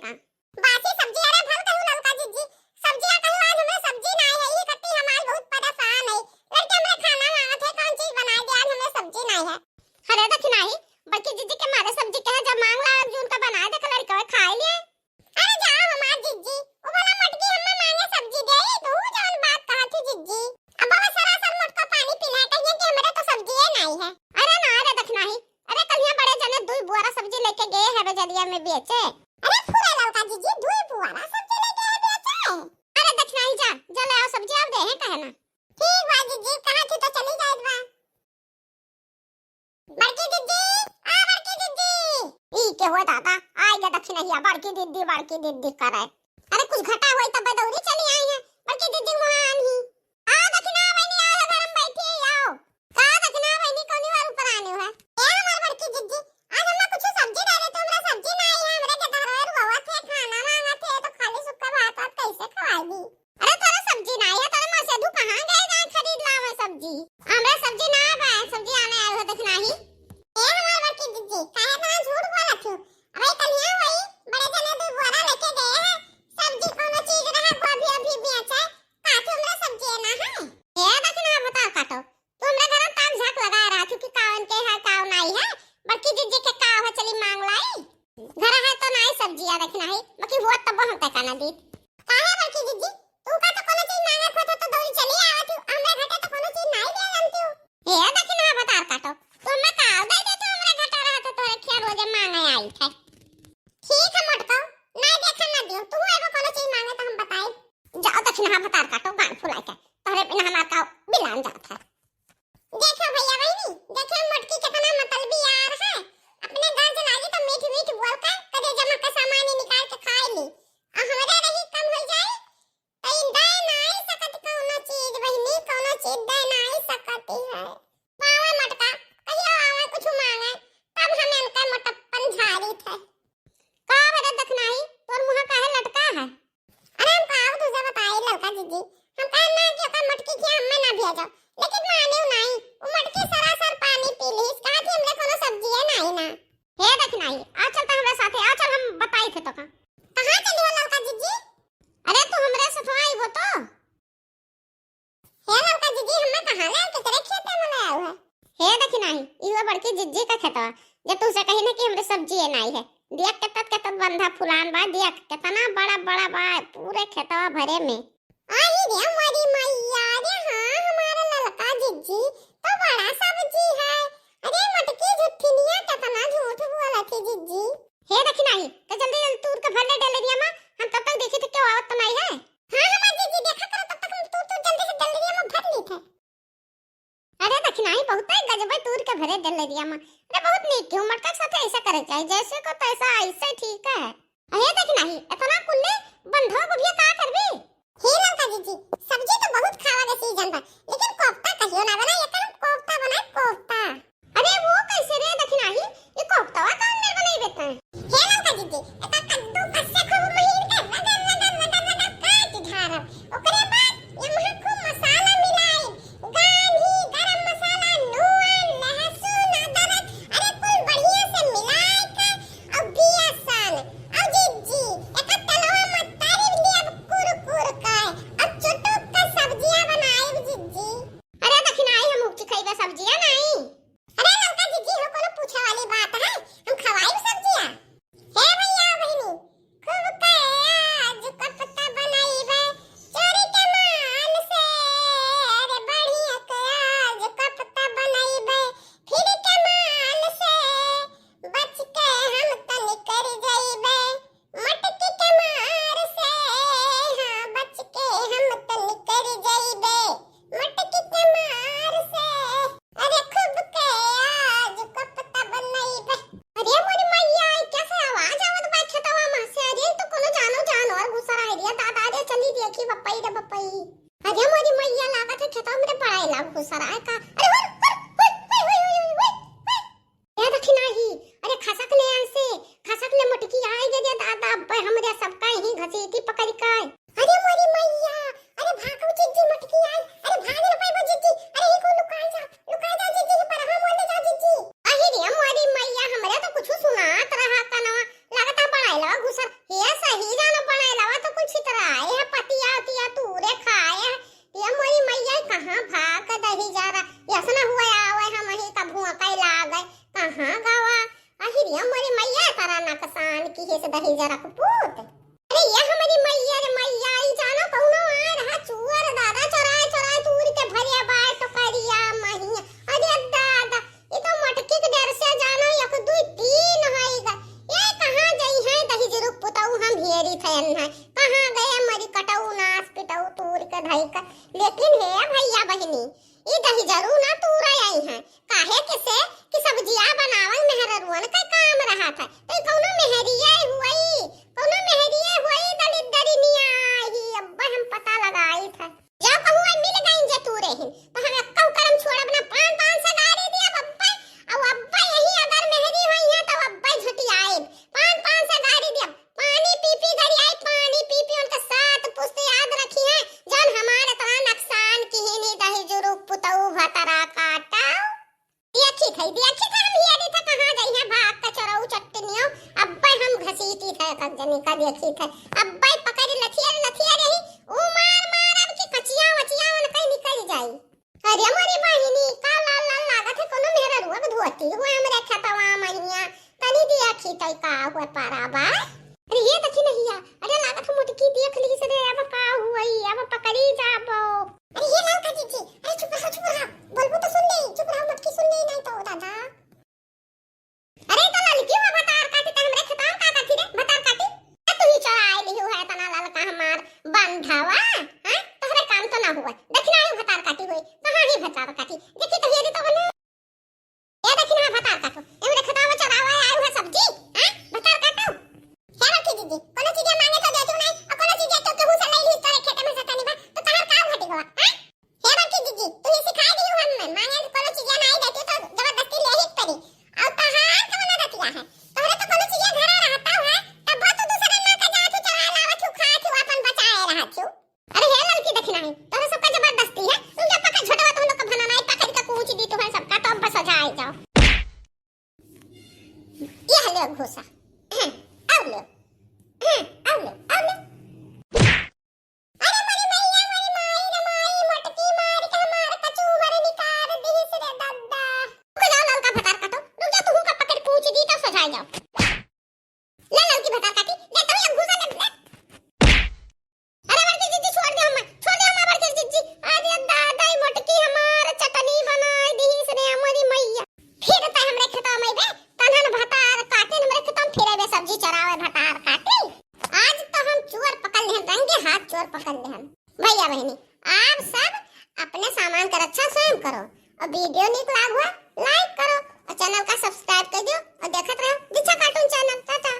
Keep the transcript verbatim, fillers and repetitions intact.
का। बासी सब्जी, अरे भल कहू ललका जिज्जी, सब्जिया कहू आज हमरे सब्जी नाई है, ई कत्ती हम आज बहुत परेशान है। लड़के हमरे खाना मांगत है, कौन चीज बनाए दे, आज हमरे सब्जी नाई है। अरे दखिनाही, बड़की जिज्जी के मारे सब्जी कहे जब मांग ला, जो उनका बनाए दे, लड़के खाए लिए। अरे जाओ हमार जिज्जी, वो वाला मटकी हम्मा मांगे सब्जी दे, तू जौन बात कहा थी जिज्जी। अब बाबा सरासर मोटका पानी पीना है, कहिए कि हमरे तो सब्जिए नाई है। अरे ना रे दखिनाही, अरे कलिया बड़े जने दुई बुआरा सब्जी लेके गए है बजरिया में बेचे। अरे फुरे ललका जिज्जी, दुई बुआरा सब्जी लेके है बेचे। अरे दखिनाही जा, जा ले आओ सब्जी, आप दे हैं कहे ना। ठीक बा जिज्जी, कहा थी तो चली जाए बा। बड़की दीदी, आ बड़की दीदी। ई के होए दादा, आइ गे दखिनहिया, बड़की दीदी, बड़की दीदी करे। अरे कुछ घटा होई तब दौरी चली आई है, बड़की दीदी वहाँ आन ही। आ दखिना बहिनी, आओ घर में बैठी है, आओ। का दखिना बहिनी, कौनी बार ऊपर आने है? ए हमार बड़की दीदी, आज हमरा कुछ सब्जी डाले तो हमरा सब्जी ना आई है, हमरा के घर में रुआवत है, खाना मांगत है, तो खाली सुक्का भात वात कैसे खवाई दी? अरे तोरा सब्जी ना आया, तोरा मसेधु कहाँ गए जाए खरीद लावे सब्जी? हमरा सब्जी ना बा, सब्जी आने आए हो दखिनाही। ए हमार बड़की दीदी, काहे इतना झूठ बोलत हो? अबे कलिया वही बड़े जने दो बोरा लेके गए हैं, सब्जी कोनो चीज रहा, गोभी अभी बेचे, का तू हमरा सब्जी ना है? ए दखिना बता काटो, तू हमरा घर में ताक झाक लगाए रहा, क्योंकि कावन के है, काव नाई है, बड़की दीदी के काव है, चली मांग लाई। घर है तो नाई सब्जिया दखिनाही, बाकी हुआ तब हम तक ना दीत। काहे बड़की दीदी, तू का तो कोनो चीज मांगत हो तो दौड़ी चली आवत हो, हमरे घटे तो कोनो चीज नाई ले जानती हो। हे दखिना बतार काटो, तो मैं काल दे दे, तू हमरे घटा रहा तो तोरे खेत रोजे मांगे आई थे। ठीक है मोटको, नाई देखा ना दियो, तू एगो कोनो चीज मांगे तो हम बताई। जाओ दखिना बतार काटो, गान फुलाई के, तोरे बिना हमार का बिलान जात है। देखो भैया बहिनी, देखो मोटकी कितना मतलबी यार है। अपने गाँव चला गई तो मीठ मीठ बोल के कदे जमा का सामान ही निकाल के खाए ली। आ हमरा रही कम हो जाए, तो ई दे नाई सकत कौनो चीज बहिनी, कौनो चीज दे नाई सकती है। पावा मटका, कहियो आवे कुछ मांगे, तब हम इनका मोटप्पन झारी थे। का बरे दखिनाही, तोर मुँह काहे लटका है? अरे हम का तुझे बताई ललका जीजी, हम कहे ना कि ओकर मटकी खिया हमें ना भेजो, लेकिन माने उ नाई, उ मटकी सरासर पानी पी लीस, कहा थी हमरे कोनो सब्जिए नाई ना। हे दखिनाही, आ चल तो हमरे साथे, आ चल हम बताई थे तो का। कहाँ चली हो ललका जीजी? अरे तू हमरे साथ आई वो तो। हे ललका जीजी, हमें कहाँ ले आए? केकरे खेते में ले आए है? हे दखिनाही, इहो बड़की जीजी का खेतवा, जे तुझसे कही ना कि हमरे सब्जिए नाई है। देख केतत केतत बंधा फुलान बा, देख केतना बड़ा बड़ा बा, पूरे खेतवा भरे में। आई रे मोरी मैया रे, हाँ हमारा ललका जीजी तो बड़ा सब्जी है। अरे मोटकी झुट्ठिनिया केतना झूठ बोलत है जीजी। हे दखिनाही, तो जल्दी जल्दी तूर के भर ले डलरिया में, हम तब तक देखी थे क्यों आवत तो नाई है। हाँ हमार जीजी देखा करो, तब तक हम तूर तूर जल्दी से डलरिया में भर ली थे। अरे दखिनाही, बहुत है गजबे तूर के भरे डलरिया में। अरे बहुत नीक क्यों मटका के साथे ऐसा करे चाहिए, जैसे को तैसा ऐसे ठीक है। अरे दखिनाही, इतना कुल्ले बंधो गोभिया का करबी? हे ललका जीजी, सब्जी तो बहुत खावा के सीजन बा, लेकिन कोफ्ता कहियो ना बनाई, एकर हम कोफ्ता बनाई, कोफ्ता। अरे वो कैसे रे दखिनाही, ये कोफ्तवा कौन मेर बनाई बेटा? हे ललका जीजी, एका कद्दू कस से खूब महीन के रगड़, रगड़, रगड़, रगड़ काट झारब। ओकरे बाद एमहा खूब मसाला मिलाई, गान्ही, गरम मसाला, नून, लहसुन, अदरक, अरे कुल बढ़िया से मिलाई के, और बेसन, और जीजी, एका तेलवा में तरी लियब कुरकुर के, और चुटुक के सब्जिया बनाइब जीजी। अरे दखिनाही, हम उगती खइबे सब्जिया नाई। अरे ललका जीजी हो, कोनो पूछे वाली बात है? हम खवाई सब्जिया। हे भैया बहिनी, खूब के आज कोफ्ता बनइबे, चोरी के माल से। अरे बढ़िया के आज कोफ्ता बनइबे, फिर के माल से। बच के हम त निकर जइबे, मटकी के मार से, हाँ, बच के हम त निकर जइबे, मटकी के मार से। अरे खूब के आज कोफ्ता बनइबे। अरे मोरी मैया, ई कैसे आवाज आवत बा खेतवा में से? अरे तो कोनो जानो जानवर घुसर आए रे दादा, अरे चली देखी बप्पई रे बप्पई। अरे मोरी मैया, लागत है खेतवा में बड़ा लाग घुसर आए का। अरे हुर, हुर, हुर, हुर। ए दखिनाही, अरे खसक ले ऐसे, खसक ले मटकी आए गे रे दादा, अब्बे हमरे सबका यही घसीटी पकड़ के। अरे मोरी मैया, अरे भागो जीजी मटकी आई, अरे भाग न पाइबो जीजी, अरे ई को लुकाई जा, लुकाई जा जीजी, ई बरहा मोड़ ले जा जीजी। अरे रे मोरी मैया, हमरे तो कुछ सुनात रहा कनवा, लागत है बड़ा लगा घुसर। हे कि हे से दहिजरा के पूत। अरे ये हमरी मइया रे मइया, ई जानो कउनो आए रहा चुअर दादा, चोराए चोराए तूर के भरिया बाय टोकरिया महिया। अरे दादा, ई तो मोटकी के डर से जानो एक दुइ तीन होइगा। ये कहाँ जइहैं दहिजरू के पुतऊ, हम हेरी थयन है। कहाँ गए मरी कटऊ नास पिटऊ तूर के धई के। लेकिन हे भइया बहिनी, ई दहिजरू ना तूरा अइहैं, काहे के से कि सब्जिया बनावल मेहररुअन के काम रहत है। तो ई कउनो मेहरिये हुई, कउनो मेहरिये हुई दलिद्दरिनिया ही। अब्बे हम पता लगाइत है। जब कहूँ मिल गइन जे तूरे हिन, तो हम एक्कउ करम छोड़ब ना। पान पान से गारी दियब अब्बे, अउ अब्बे यही अगर मेहरी होइहैं तो अब्बे झटियाइब। पान पान से गारी दियब। पानी पी पी गरियाई, पानी पी पी उनका सात पुस्त याद रखिहैं, जउन हमार इतना नुकसान किहिन ई दहिजरू के पुतऊ भतरा काटऊ। देखी थई, देखी थई, हम हियरी थे कहाँ जइहैं भाग के चोरऊ चट्टनियो। अब्बे हम घसीटी थे एक जनी का देखी थे। अब्बे पकड़ी लथियर लथियर यही, ऊ मार मार अब की कचिया वचिया उनके निकल जाई। अरे मोरी बहिनी, का लाल लाल लागत है, कोनो मेहररुआ के धोती हुए हमरे खेतवा महिया, तनी देखी तई का हुए पारा बा। अरे ये देखी नहिया, अरे लागत है मोटकी देख ली से रे, अब का हुई, अब पकड़ी जाबो। अरे ये ललका जीजी, अरे चुप रहो, चुप रहो, बोलबू तो सुन ले, चुप रहो, मोटकी सुन ले, नहीं तो दादा। अरे तो ललकी हो भतार काटी त हमरे खेतवा में का करती रे, भतार काटी? ए, तू ही चोराए लिहू है इतना ललका हमार बंधवा, हैं? तोहरे काम तो ना हुआ, दखिनाही भतार काटी हुई, कहाँ ही भतार काटी? देखी तो ये तो बोले, ए दखिनाही भतार काटो, ए हमरे खेतवा में चोरावा आए हुए सब्जी, हैं? भतार काटो। हे ललकी दीदी, कोनो चीज मांगे तो देती नहीं, और कोनो चीज तो केहू से ले ली, तोरे खेते में से तनी बा, तो तोहर का घटी गवा, हैं? हे बड़की जीजी, तू ही सिखाई दिहू हम, मांगे कोनो चीजिया नाई देती तो जबरदस्ती ले ही पड़ी। और तहार कौन दतिया है? तोहरे तो कोनो चीजिया घरे रहता है, तब तू दूसरे ना का जात हू, चोरा लावत हू, खात हू, अपन बचाए रहत हू। अरे हे ललकी दखिनाही, तोहरे सबका जबरदस्ती है, तुम जब पकड़ छोटवा तुम लोग का भना नाई पकड़ के कूच दी तुम्हें सबका, तो अब बस हो जाए जाओ। ये ले घूसा, और ले, और ले, और ले। अरे मोरी मैया, मोरी माई रे माई, मोटकी मार के हमार कचूमर निकाल दिहिस रे दद्दा। रुक जाओ ललका भतार काटो, रुक जाओ, तुहू का पकड़ कूच दी तो सजाए जाओ। ले ललकी भतार काटी, ले तो ये घूसा ले, ले। अरे बड़की जीजी छोड़ दे हम, छोड़ दे हम बड़की जीजी। अरे दादा ई मोटकी हमार चटनी बनाए दिहिस रे मोरी मैया। फिर तै हमरे खेतवा में बे, तनहन भतार काटे हमरे खेतवा में फिरे बे सब्जी चरावे भतार काटे। आज तो हम चोर पकड़ लेहन, रंगे हाथ चोर पकड़ लेहन। भैया बहिनी, आप सब अपने सामान का रक्षा स्वयं करो और video नीक लाग हुआ like करो और channel का subscribe कर दियो और देखत रहो दीक्षा cartoon channel। टाटा।